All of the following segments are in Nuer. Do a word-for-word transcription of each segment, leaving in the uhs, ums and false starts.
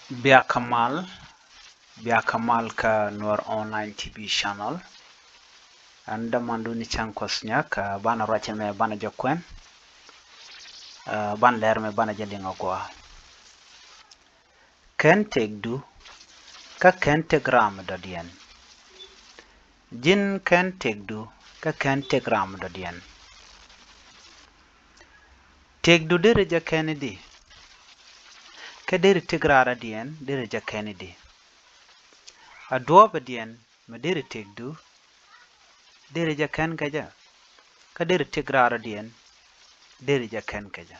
Biakä mal, biakä mal kä Nuer Online T V channel. Ɛn dämandu ni cäŋ Kuɔth Nyak, ah, banɛ ruacɛ mɛ banɛ jɛ kuɛn. Ah, banɛ lɛr mɛ banɛ jɛ liŋ a gɔaa. Kɛn tëkdu kä kɛn tëk ram dɔ̱diɛn. Ji̱n kɛn tëkdu kä kɛn tëk ram dɔ̱diɛn. Tëkdu derɛ jɛ kɛn i̱di, kä derɛ tëk raradiɛn derɛ jɛ kɛn i̱di. A duɔ̱ɔ̱pɛdiɛn mi derɛ tëkdu derɛ jɛ kɛn kɛ jɛ, kä derɛ tëk raradiɛn derɛ jɛ kɛn kɛ jɛ.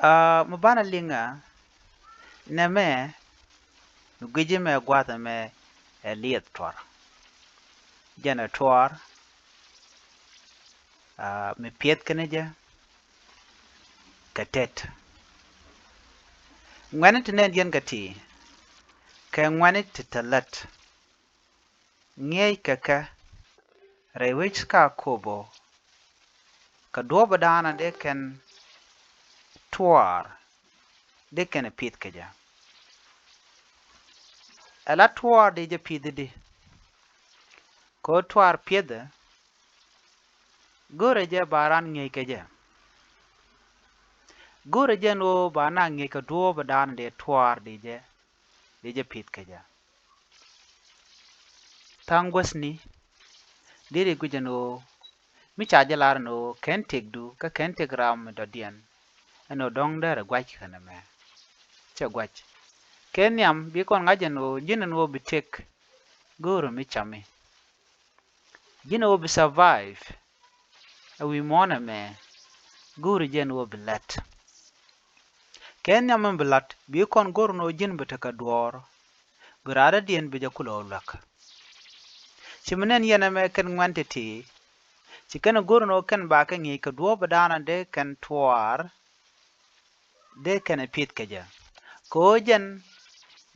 Ah, mi banɛ liŋa nɛmɛ mi gui̱ci mɛ gua̱thɛ mɛ ɛ liɛth tuar. Jɛn ɛ tuar, ah, mi piɛth kɛn jɛ kɛ tɛt. Ŋuɛ̈ni ti nɛn yɛn kɛ ti kɛ ŋuɛ̈ni ti te lät. Ŋi̱eec kɛ kɛ rɛy wec ka kobo kɛ duɔ̱ɔ̱p da̱a̱nɔ dee kɛn tuaar dee kɛn pi̱th kɛ jɛ. Ɛ la tuaar dee jɛ pi̱th di kɛ tuaar pi̱thɛ. Go̱rɛ jɛ ba ran ŋi̱eec kɛ jɛ. Go̱rɛ jɛ ni ɣöö ba na ŋi̱eec kɛ duɔ̱ɔ̱p da̱a̱nɔ dee tuaar dee jɛ, dee jɛ pi̱th kɛ jɛ. Tha̱a̱ŋ guäthni deri guic ɛn ɣöö mi ca jɛ lar ɛn ɣöö kɛn tëkdu kä kɛn tëk ram mi dɔ̱diɛn ɛn ɣöö dɔ̱ŋ derɛ gua̱c kɛn ɛmɛ. Cɛ gua̱c. Kɛ nhiam bi kɔn ŋa̱c ɛn ɣöö ji̱n ɛn ɣöö bi tëk go̱o̱ri mi cami. Ji̱n ɛ wä bi survive ɛ wi̱i̱ muɔ̱ɔ̱n ɛmɛ. Go̱o̱ri jɛn wä bi la̱t. Kɛ nhiam mi bi la̱t bi kɔn go̱r ni wä ji̱n bi tekɛ duɔ̱ɔ̱r. Bi raadädiɛn bi jɛ kulɛ wä luäk. Ci mi nɛn yɛn ɛmɛ kɛn ŋuɛ̈n ti̱ti̱. Ci kɛn go̱r ni wä kɛn ba kɛ ŋi̱i̱c kɛ duɔ̱ɔ̱p bi da̱a̱n dee kɛn tuaar. Dee kɛn ɛ pi̱th kɛ jɛ kɛ ɣöö jɛn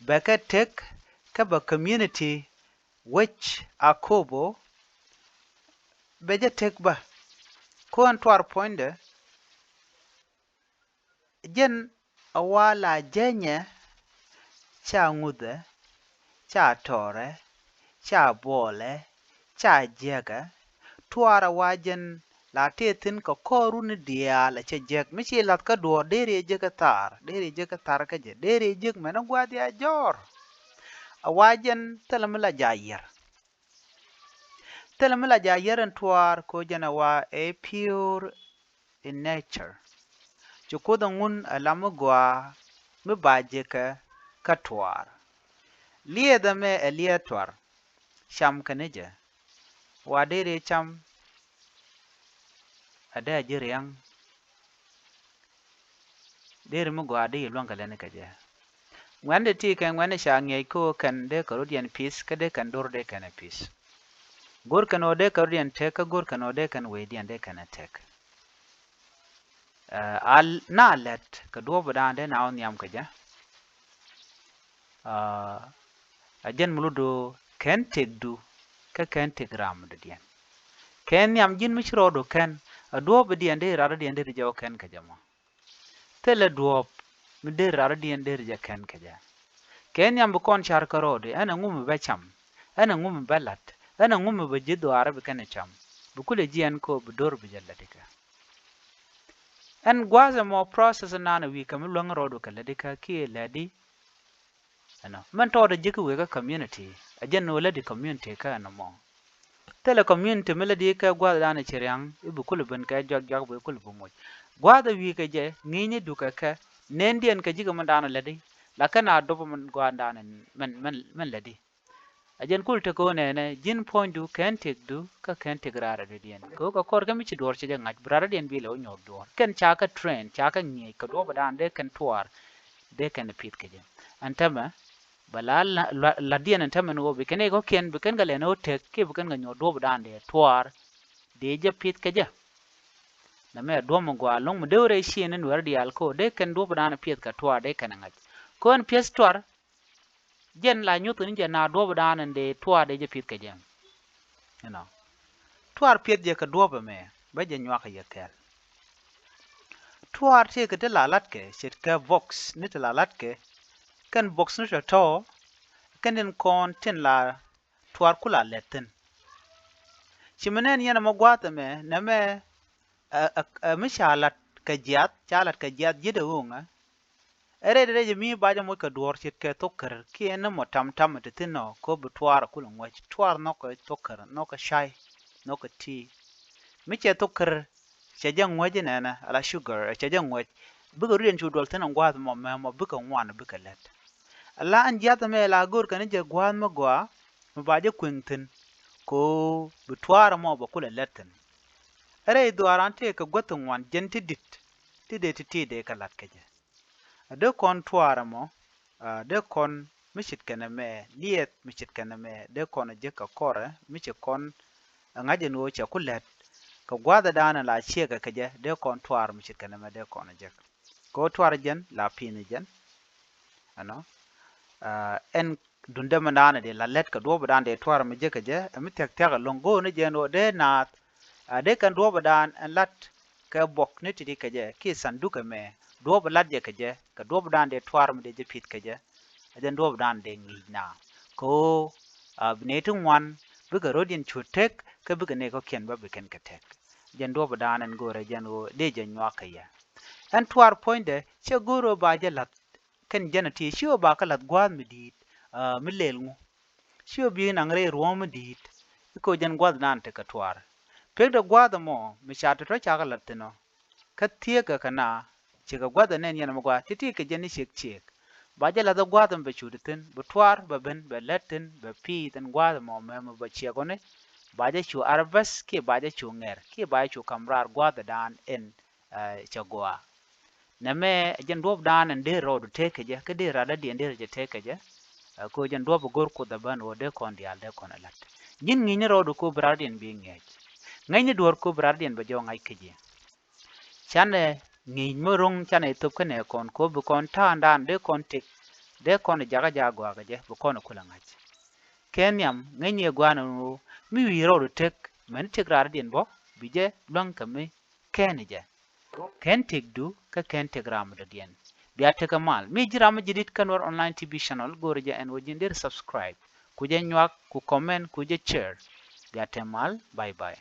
bɛ kɛ tek kä bɛ community wec Akobo. Bɛ jɛ tek bä. Kuäär tuar puɔ̱nydɛ. Jɛn a wa la jɛnyɛ ca ŋuthɛ, ca tɔrɛ, ca buɔlɛ, ca jiɛkɛ. Tuar a wa jɛn la tëë thi̱n kɛ kɔɔr runi diaal a cɛ jiɛk mi ci lath kä duɔ̱ɔ̱r deri a jiäk kä thar, deri a jiäk kä thar kä jɛ, deri a jiäk mɛn a gua̱a̱th ya jɔ̱ɔ̱r. A wa jɛn thilɛ mi la ja yier. Thilɛ mi la ja yier in tuaar ko jɛn a wa ɛ pure in nature. Ci Kuoth a ŋun a lam mi gɔaa mi ba jiɛkɛ kä tuaar. Liɛth ɛmɛ ɛ liɛth tuar. Cam kɛ ni jɛ. Wa deri cam a dee a ji̱ ria̱ŋ. Deri mi gɔaa dee yi luäŋ kɛ lɛni kɛ jɛ. Ŋuɛ̈ni ti kɛ ŋuɛ̈ni ca ŋiɛc ko kɛn dee kɛ rot yɛn pi̱th kä dee kɛn dor dee kɛn ɛ pi̱th. Go̱r kɛn ɣöö dee kɛ rot yɛn tek kä go̱r kɛn ɣöö dee kɛn wecdiɛn dee kɛn ɛ tek. Ɛ, a na lɛt kɛ duɔ̱ɔ̱p dan dee na wä nhiam kɛ jɛ. Aa, a jɛn mi lutdu kɛn tëkdu kä kɛn tëk ram dɔ̱diɛn. Kɛn nhiam ji̱n mi ci rɔɔdu kɛn a duɔ̱ɔ̱p diɛn dee rat diɛn dee ri jɛ wä kɛn kɛ jɛ mɔ. Thilɛ duɔ̱ɔ̱p mi dee ri rat diɛn dee ri jɛ kɛn kɛ jɛ. Kɛn nhiam bi kɔn car kä rɔɔdu ɛn a ŋu mi bɛ cam, ɛn a ŋu mi bɛ la̱t, ɛn a ŋu mi bɛ ji̱ dhuaarä bi kɛn cam. Bi kulɛ jiɛn ko bi do̱r bi jɛ lätdi kɛ. Ɛn gua̱a̱th ɛmɔ process nan a wi̱i̱ kɛ mi luäŋ rɔɔdu kɛ lätdi kɛ kiɛ lätdi. Ɛnɔ mɛn tɔɔt a ji̱ kä wëë kä community a jɛn ni wä lätdi community kä ɛnɔ mɔ. Thilɛ community mi lätdi kɛ gua̱a̱th dan a ci ria̱ŋ i̱ bi kulɛ ben kɛ juak juak bi kulɛ bi moc. Gua̱a̱th a wi̱i̱ kɛ jɛ ŋi̱i̱cni dukɛ kɛ nendiɛn kɛ ji̱ kɛ mɛn dan a lätdi. La kɛn a dop mɛn gua̱a̱th dan mɛn mɛn mɛn lätdi. A jɛn kul tekɛ ɣöö nɛnɛ ji̱n puɔ̱nydu kɛn tëkdu kä kɛn tëk raar a dɔ̱diɛn kɛ ɣöö kɛ kɔr kä mi ci duɔ̱ɔ̱r cɛ jɛ ŋa̱c bi raar a dɔ̱diɛn bi lɛ wä nyuɔ̱th duɔ̱ɔ̱r kɛn ca kä train ca kä ŋi̱eec kɛ duɔ̱ɔ̱p dan dee kɛn tuaar. Dee kɛn pi̱th kɛ jɛ ɛn tämɛ bɛ la la diɛn ɛn tämɛ ni ɣöö bi kɛn i̱ kɔ̱kiɛn bi kɛn kɛ lɛn ɣöö tëk kiɛ bi kɛn kɛ nyuɔ̱th duɔ̱ɔ̱p dan dee tuaar. Dee jɛ pi̱th kɛ jɛ. Nɛmɛ duɔ̱ɔ̱p mi gɔaa lo̱ŋ mi dee wä rɛy ciëëni nuɛr diaal kɛ ɣöö dee kɛn duɔ̱ɔ̱p dan pi̱th kɛ tuaar dee kɛn ɛ ŋa̱c kɛ ɣöö ɛn pi̱eth tuaar. Jɛn la nyuth ni jɛ na duɔ̱ɔ̱p dan in dee tuaar dee jɛ pi̱th kɛ jɛ. You know. Tuaar pi̱eth jɛ kɛ duɔ̱ɔ̱p ɛmɛ bä jɛ nyuak kɛ yɛ kɛɛl. Tuaar tëëkɛ ti la latkɛ ce̱tkɛ box ni ti la latkɛ. Kɛn box ni tɔ̱tɔ̱ kɛn tin kɔn tin la tuaar ku la lɛt thi̱n. Ci mi nɛn yɛn ɛmɔ gua̱a̱th ɛmɛ nɛmɛ ɛ, ɛ, ɛ mi ca lat kɛ jiath, ca lat kɛ jiath ji̱t ɛ ɣööŋä. Ɛ rɛy rɛy mi ba jɛ moc kɛ duɔ̱ɔ̱r ce̱tkɛ thok kär kiɛ ni mɔ tam tam ti thi̱n ɔ, kɛ ɣöö bi tuaar ɛ kulɛ ŋuäc. Tuaar nhɔkɛ thok kär, nhɔkɛ cay, nhɔkɛ tea. Mi cɛ thok kär cɛ jɛ ŋuäc inɛnɛ ala sugar, cɛ jɛ ŋuäc. Bikɛ rut in cu duɔl thi̱n in gua̱a̱th mɔ mɛ mɔ bikɛ ŋuan bikɛ lät. Ala ɛn jiath ɛmɛ la go̱o̱r kɛn jɛ gua̱a̱th mi gɔaa mi ba jɛ kueŋ thi̱n, kɛ ɣöö bi tuaar ɛmɔ bɛ kulɛ lät thi̱n. Ɛ rɛy dhuaaran tëëkɛ guäth ti ŋuan jɛn ti di̱t ti dee ti ti dee kɛ la̱t kɛ jɛ. A dee kɔn tuaar ɛmɔ, a dee kɔn mi ce̱tkɛ nɛmɛ, liɛth mi ce̱tkɛ nɛmɛ dee kɔn a jek kɛ kɔrɛ mi ci kɔn a ŋa̱c ɛn ɣöö cɛ ku lät. Kɛ gua̱a̱th ɛ da̱a̱n ɛn la ciɛkɛ kɛ jɛ dee kɔn tuaar mi ce̱tkɛ nɛmɛ dee kɔn a jek. Kɛ ɣöö tuaar jɛn la pi̱i̱n jɛn. Ɛnɔ, a, ɛn dundɛ mi da̱a̱n ɛ dee la lät kɛ duɔ̱ɔ̱p da̱a̱n dee tuaar mi jek kɛ jɛ ɛ mi thia̱k thia̱k ɛlɔ̱ŋ go̱o̱r ni jɛn ɣöö dee naath. A dee kɛn duɔ̱ɔ̱p da̱a̱n ɛn lat kɛ bɔk ni ti̱ti̱ kɛ jɛ kiɛ sanduk ɛmɛ, duɔ̱ɔ̱p lat jɛ kɛ jɛ kɛ duɔ̱ɔ̱p da̱a̱n dee tuaar mi dee jɛ pi̱th kɛ jɛ. A jɛn duɔ̱ɔ̱p da̱a̱n dee ŋi̱i̱c na kɛ ɣöö, a, bi nɛy ti ŋuan bikɛ rɔ̱diɛn cu tek kä bikɛ nɛy kɔ̱kiɛn bä bi kɛn kɛ tek. Jɛn duɔ̱ɔ̱p da̱a̱n ɛn go̱o̱rɛ jɛn ɣöö dee jɛ nyuak kɛ yɛ. Ɛn tuaar puɔ̱nydɛ cɛ go̱o̱r ɣöö ba jɛ la̱th kɛn jɛn a ti ci ɣöö ba kä la̱th gua̱a̱th mi di̱i̱t, a, mi lel ŋu. Ci ɣöö bi naŋ rɛy ruɔ̱ɔ̱m mi di̱i̱t. I̱ kɛ ɣöö jɛn gua̱a̱th da̱a̱n tekɛ tuaar. Pekdɛ gua̱a̱th ɛmɔ mi ca tɔ̱tɔ̱ ca kɛ la̱th thi̱n ɔ. Kä thieekä kɛ na, cikɛ gua̱th ɛ nɛn yɛn ɛmɛ gua̱a̱th ti̱ti̱ kɛ jɛn i̱ ciek ciek. Ba jɛ la̱th ɛ gua̱a̱th ɛmɛ bɛ cu ti thi̱n, bi tuaar bɛ ben, bɛ lät thi̱n, bɛ pi̱i̱th ɛn gua̱a̱th ɛmɔ mɛmɛ bɛ ciɛk ɣɔni. Ba jɛ cu arbäth kiɛ ba jɛ cu ŋɛr kiɛ ba jɛ cu ka̱m raar gua̱a̱th ɛ da̱a̱n ɛn, ɛ, cɛ gɔaa. Nɛmɛ ɛ jɛn duɔ̱ɔ̱p da̱a̱n ɛn dee rɔɔdu tëëk kɛ jɛ, kä dee raar lätdiɛn dee rɛ jɛ tëëk kɛ jɛ. Ɛ, kɛ ɣöö jɛn duɔ̱ɔ̱p ɛ go̱r Kuoth ɛ bän ɣöö dee kɔn diaal dee kɔn ɛ la̱t. Nyin ŋi̱i̱cni rɔɔdu kɛ ɣöö bi raardiɛn bi ŋi̱eec. Ŋäcni duɔ̱ɔ̱r kɛ ɣöö bi raardiɛn bɛ jɔɔk ŋa̱c kä ji̱. Canɛ ŋi̱i̱c mi ro̱ŋ canɛ thop kä nɛ kɔn kɛ ɣöö bi kɔn ta̱a̱ŋdan dee kɔn tëk, dee kɔn jakä jaak gɔaa kɛ jɛ bi kɔn kulɛ ŋa̱c. Kɛ nhiam ŋäcni ɛ gua̱a̱n ɛn ɣöö mi wi̱i̱ rɔɔdu tëk, mɛn tëk raardiɛn bä bi jɛ luäŋ kɛ mi kɛn jɛ. Kɛn tëkdu kä kɛn tëk ram dɔ̱diɛn. Bia tekɛ mal. Mi ji̱ ram mi ji̱ di̱t kä Nuer Online T V Channel, go̱o̱rɛ jɛ ɛn ɣöö ji̱n deri subscribe, ku jɛ nyuak, ku comment, ku jɛ share. Bia tekɛ mal. Bye bye.